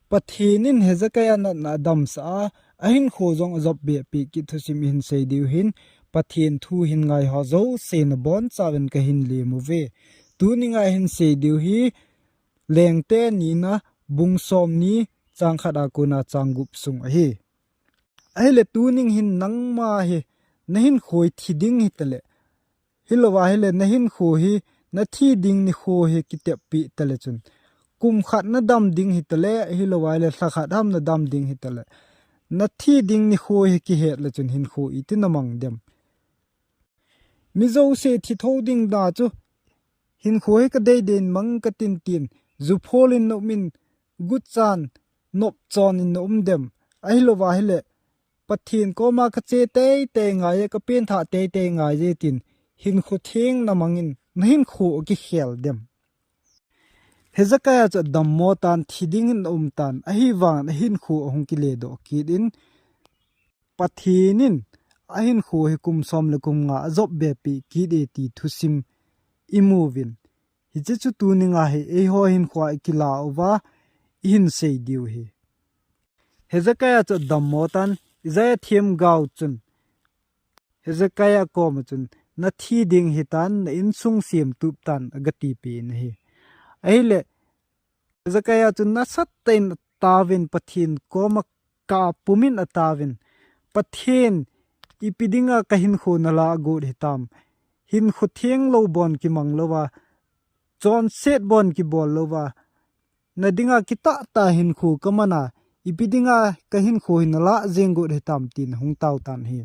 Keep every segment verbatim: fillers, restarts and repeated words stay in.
Pathen in Hezekiah natna adamsah a, ahinkho jong ajop behpeh kit thusim ihin sei diu hin, Pathen thu hin ngaiho jouse nabonchauvin kahin lemuve. Tuni ngai hin sei diu hi, Lengte nina bung somni chang khat a kona chang gup sung ahi. Ahile tuning hin nangma hi nahinkho hi thi ding hitale, hilouva ahile nahinkho hi nathi ding nikho hi kiteppi tale chun, kum khat nadam ding hitale, hilouva ahile lha khat ham nadam ding hitale, nathi ding nikho hi kihet le chun hinkho iti namang dem? Mi jouse thi tho ding da chu, hinkho hi kadei dei in mang katin tin, ju phol in naum in, guchan nopchon in naum dem? Ahilouva ahile, Pathen koma kache teitei ngai e, kapengthah teitei ngai e tin, hinkho theng namang in nahinkho akikhel dem? Hezekiah chu adammo tan, thi ding in aum tan, ahivangin ahinkho ahung kiledoh kit in, Pathen in ahinkho hi kum som le kum nga ajop behpeh kit e ti thusim imuvin. Hiche chu tuni ngai hi eiho hinkho a ikilah uva ihin sei diu hi. Hezekiah chu adammo tan, Isaiah themgao chun Hezekiah koma chun, nathi ding hitan, na insung semtup tan, agatipeh in ahi. Ahile, Hezekiah chun nasatah in ataovin, Pathen koma kap pum in ataovin, Pathen, ipi dinga kahinkho nalah got hitam? Hinkho thenglou bon kimang louva, chonset bon kibol louva, nadinga kitahtah hinkho kaman a, ipi dinga kahinkho hi nalah jeng got hitam tin ahung tao tan ahi.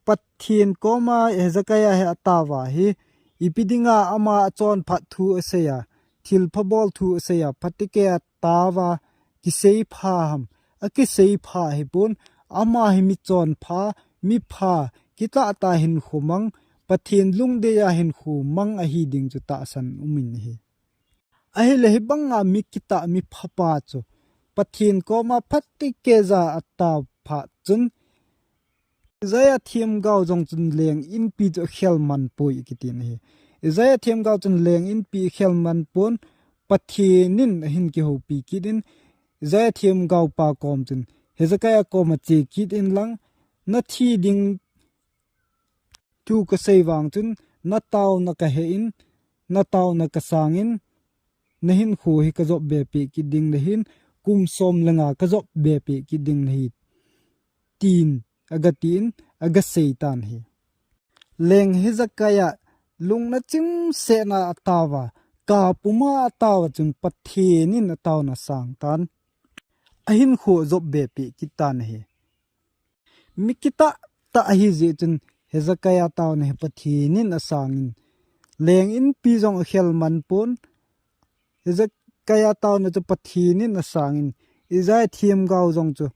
Pathen koma Hezekiah hi ataova hi, ipi dinga ama achonphat thu asei a, thilpha bol thu asei a, phatecha ataova, kiseipha ham, akiseipha hipon, ama hi michonpha, mipha, kitahtah hinkho mang, Pathen lungdei a hinkho mang ahi ding chu tahsan umin ahi. Ahile hibanga mi kitah, mipha pa chu Pathen koma phatecha ataophat chun, Isaiah themgao jong chun leng inpi chu akhel man poi akitin ahi. Isaiah themgao chun leng inpi akhel man pon, Pathen in ahin kihoupi kit in, Isaiah themgao pa kom chun, Hezekiah koma che kit in lang, nathi ding thu kasei vang chun, nataona kahe in, nataona kasang in, nahinkho hi kajop behpeh kit ding nahin, kum som le nga kajop behpeh kit ding nahi, tin agatin, agasei tan ahi. Leng Hezekiah lungna chimsetna ataova, kap pum a ataova chun Pathen in ataona asang tan, ahinkho ajop behpeh kit tan ahi. Mi kitahtah ahijeh chun Hezekiah taona hi Pathen in asang in, leng inpi jong akhel man pon, Hezekiah taona chu Pathen in asang in, Isaiah themgao jong chu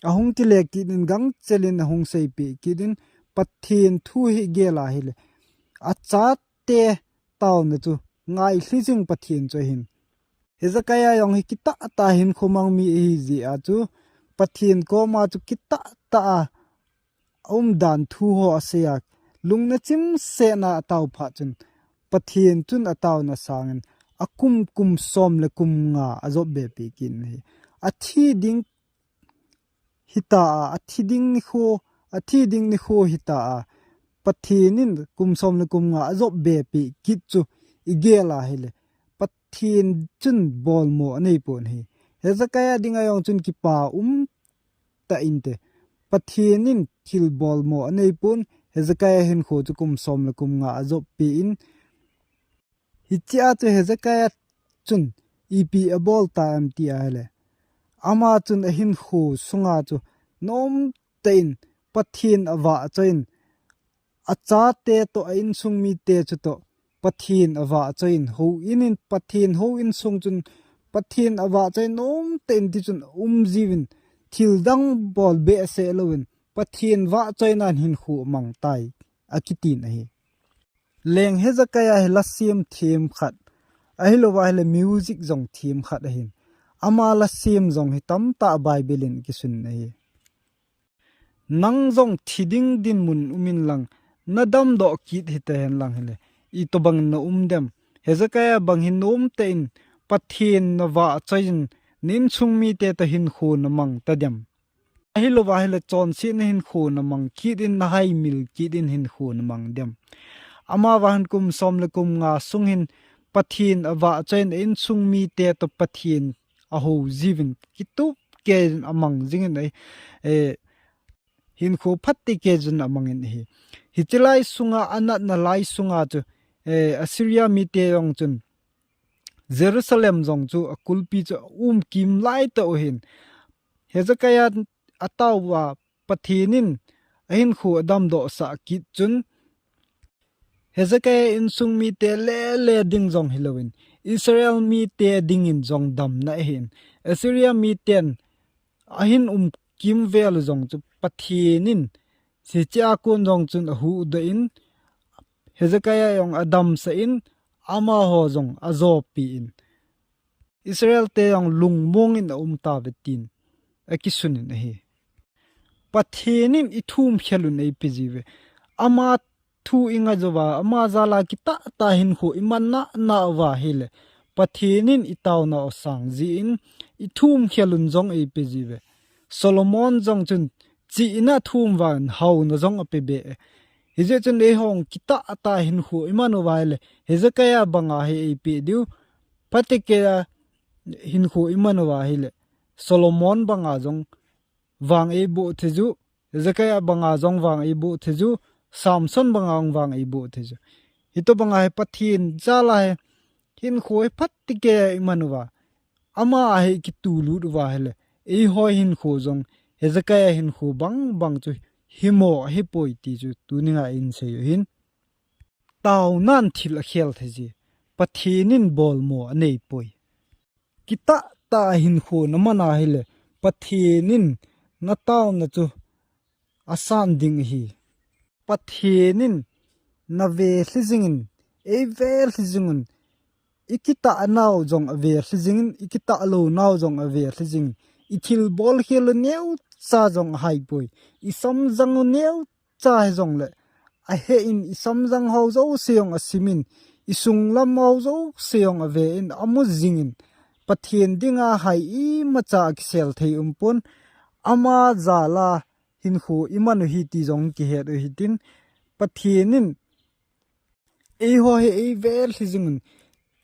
ahung kile kit in, gangchel in ahung seipeh kit in, Pathen thu hi igel a ahile, achate taona chu ngailhi jing Pathen chu ahin. Hezekiah jong hi kitahtah hinkho mang mi ahijeh a chu, Pathen koma chu kitahtah a aumdan thu ho asei a, lungna chimsetna ataophat chun, Pathen chun ataona asang in, akum, kum som le kum nga ajop behpeh kit in ahi. Athi ding hita a, athi ding nikho, athi ding nikho hita a, Pathen in kum som le kum nga ajop behpeh kit chu igel a ahile, Pathen chun bolmo anei pon ahi. Hezekiah dinga jong chun kipa umtah inte. Pathen in thil bolmo anei pon, Hezekiah hinkho chu kum som le kum nga ajoppeh in, hichea chu Hezekiah chun ipi abol tam ti ahile, ama chun ahinkho sunga chu nomtah in Pathen avahchoi in, achate toh, a insung mite chutoh Pathen avahchoi in, houin in, Pathen houin sung chun Pathen avahchoi in nomtah in tichun aum jiuvin, thil dang bol behseh louvin, Pathen vahchoina'n hinkho amang tai, akitin ahi. Leng Hezekiah hi lasem themkhat, ahilouva ahile music jong themkhat ahin. Ama lasem jong hi tamtah Bible in akisun ahi. Nang jong thi ding dinmun umin lang, nadamdoh kit hitahen lang hile, itobang in naum dem? Hezekiah bang hin nomtah in Pathen navahchoi in, na insung mite toh hinkho namang tadem? Ahilouva ahile chonsetna hinkho namang kit in, nahaimil kit in hinkho namang dem? Ama vang hin kum som le kum nga sung hin Pathen avahchoi in, a insung mite toh Pathen ahou jiuvin, kitup kei in amang jingin ahi, eh, hinkho phatecha in amangin ahi. Hiche lai sunga, anatna lai sunga chu, eh, Assyria mite jong chun Jerusalem jong chu akulpi chu aumkim laitah u ahin. Hezekiah ataova Pathen in ahinkho adamdoh sah kit chun, Hezekiah insung mite lele ding jong hilouvin, Israel mite dingin jong damna ahin. Assyria miten ahin umkim vel u jong chu Pathen in hichea kon jong chun ahuhdoh in, Hezekiah jong adamsah in, amaho jong ajopi in, Israel te jong lungmong in aum tauve tin akisun in ahi. Pathen in ithum khel un eipe jiuve. Ama thu ingai jouva, ama jal a kitah tah hinkho iman nana uva ahile, Pathen in itaona u asang jin, ithum khel un jong eipe jiuve. Solomon jong chun chihna thum vangin haona jong apebe e. Hijeh chun eihon kitah tah hinkho iman uva ahile, Hezekiah banga hi eipe diu. Phatecha hinkho iman uva ahile, Solomon banga jong vang eiboh thei jiu, Hezekiah banga jong vang eiboh thei jiu, Samson banga jong vang eiboh thei jiu. Hitobanga hi Pathen jal a hi hinkho hi phatecha iman uva, ama a hi ikitulut uva ahile, eiho hinkho jong Hezekiah hinkho bangbang chu himo ahipoi ti chu tuni ngai in seiyu hin. Taonan thil akhel thei ji, Pathen in bolmo aneipoi. Kitah tah hinkho naman ahile, Pathen in nataona chu asan ding ahi. Pathen in nave lhi jingin, eive lhi jingun, ikitah nau jong ave lhi jingin, ikitah lou nau jong ave lhi jingin, ithilbol khel u neocha jong ahaipoi, isamjang u neocha hijongle ahe in, isamjang ho jouse jong asimin, isunglam ho jouse jong ave in, amu jingin, Pathen dinga hai imacha akisel thei umpon, ama jal a hinkho iman u ahi ti jong kihet u hitin, Pathen in eiho hi eive lhi jingun,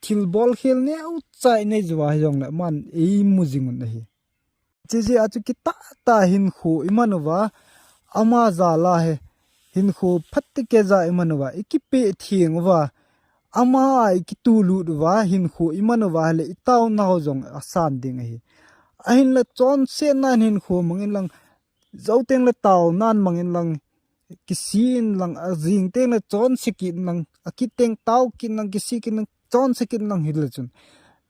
thilbol khel neocha inei jouva hijongle aman eimu jingun ahi. Hijeh a chu kitah tah hinkho iman uva, ama jal a hi hinkho phatecha iman uva, ikipeh theng uva, ama a ikitulut uva, hinkho iman uva ahile, itaona ho jong asan ding ahi. Ahinla chonsetnan hinkho mangin lang, jou tengle taonan mangin lang, kisi in lang, ajing tengle chonse kit in lang, akit teng tao kit in lang, kisi kit in lang, chonse kit in lang hile chun,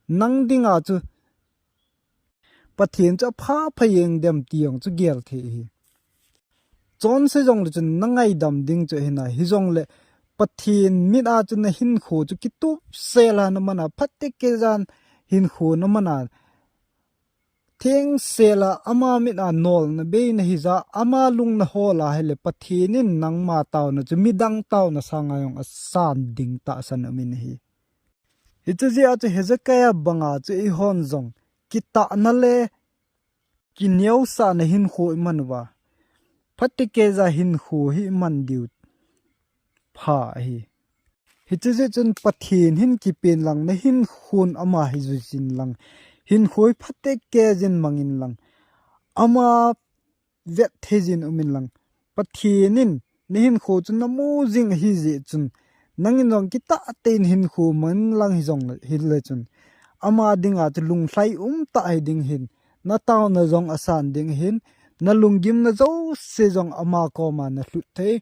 nang dinga chu Pathen chu apha pha jeng dem ti jong chu gel thei ahi. Chonse jongle chun nangaidam ding chu ahina, hijongle Pathen mit a chu nahinkho chu kitupsel a naman a, phatecha hinkho naman a, thengsel a ama mit a nolna bei nahi jeh a, ama lung nahol a ahile, Pathen in nangma taona chu midang taona sanga jong asan ding tahsan umin ahi. Hiche jeh a chu Hezekiah banga chu eihon jong kitahna le kineosahna hinkho iman uva, phatecha hinkho hi iman diu pha ahi. Hiche jeh chun Pathen hin kipen lang, nahinkhon ama hi jui jin lang, hinkho hi phatecha jin mangin lang, ama vet thei jin umin lang, Pathen in nahinkho chu namu jing ahi jeh chun, nangin jong kitah tah in hinkho mang lang hijongle, hile chun, ama dinga chu lunglhai umtah hiding ahin, nataona jong asan ding ahin, nalunggimna jouse jong ama koma nalhut thei,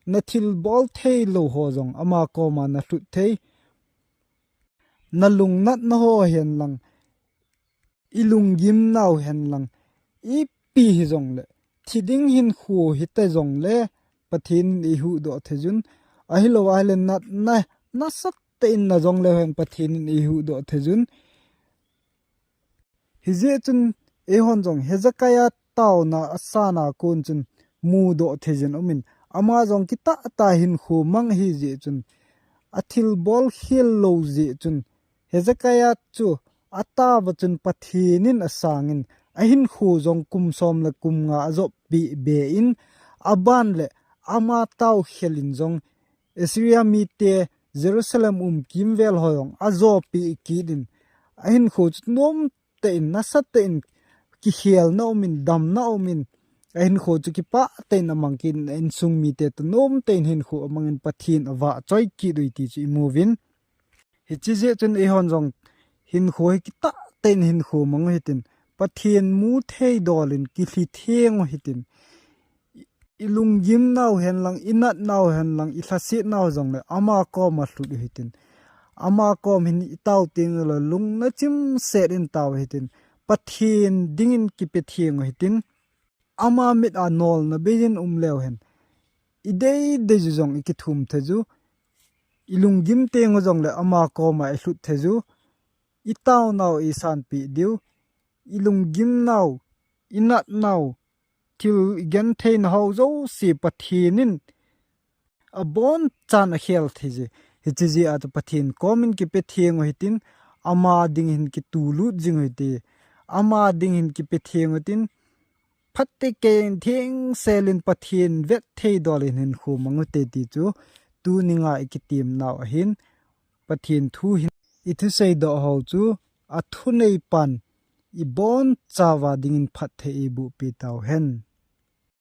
nathilbol theilou ho jong ama koma nalhut thei, nalungnatna ho hen lang, ilunggimnau hen lang, ipi hijongle, thi ding hinkho hita jongle, Pathen in eihuhdoh thei jun, ahilou ahile natna nasatah in na jongleu hen Pathen in eihuhdoh thei jun. Hijeh chun eihon jong Hezekiah taona asan a kon chun mudoh thei jin umin, ama jong kitah tah hinkho mang ahijeh chun, athilbol khel lou jeh chun, Hezekiah chu Atava chun Pathen in asangin, ahinkho jong kum som le kum nga ajoppi be in, aban le ama taokhel in jong Assyria mite Jerusalem um kimvel ho jong ajopi kit in, ahinkho chu nomtah in, nasatah in, kikhelna um in, damna um in, ahinkho chu kipah tah in amang kit in, insung mite toh nomtah in hinkho amang in Pathen avahchoi kit uve ti chu imu uvin. Hiche jeh chun eihon jong hinkho hi kitah tah in hinkho mang u hitin, Pathen mu thei dol in kilhi theng u hitin, ilunggim nau hen lang, inat nau hen lang, ilhaset nau jong le ama koma lhut u hitin, ama kom hin itao teng le lungna chimset in tao u hitin, Pathen dingin kipe theng u hitin, ama mit a nolna beiyin um leu hen, ideidei u jong ikithum thei u, ilunggim teng u jong le ama koma ilhut thei u, itao nau isanpeh diu, ilunggim nau, inat nau, thil igenthei nau jouse Pathen in abonchan akhel thei u. Hiche jeh a chu Pathen kom in kipe theng u hitin, ama ding hin kitulut jing u hite. Ama ding hin kipe theng u hitin, phatecha in thengsel in Pathen vet thei dol in hinkho mang u hite ti chu tuni a ikitem nau ahin, Pathen thu hin ithusei doh ho chu athunei pan ibonchauva dingin phatthei eiboh peh tau hen.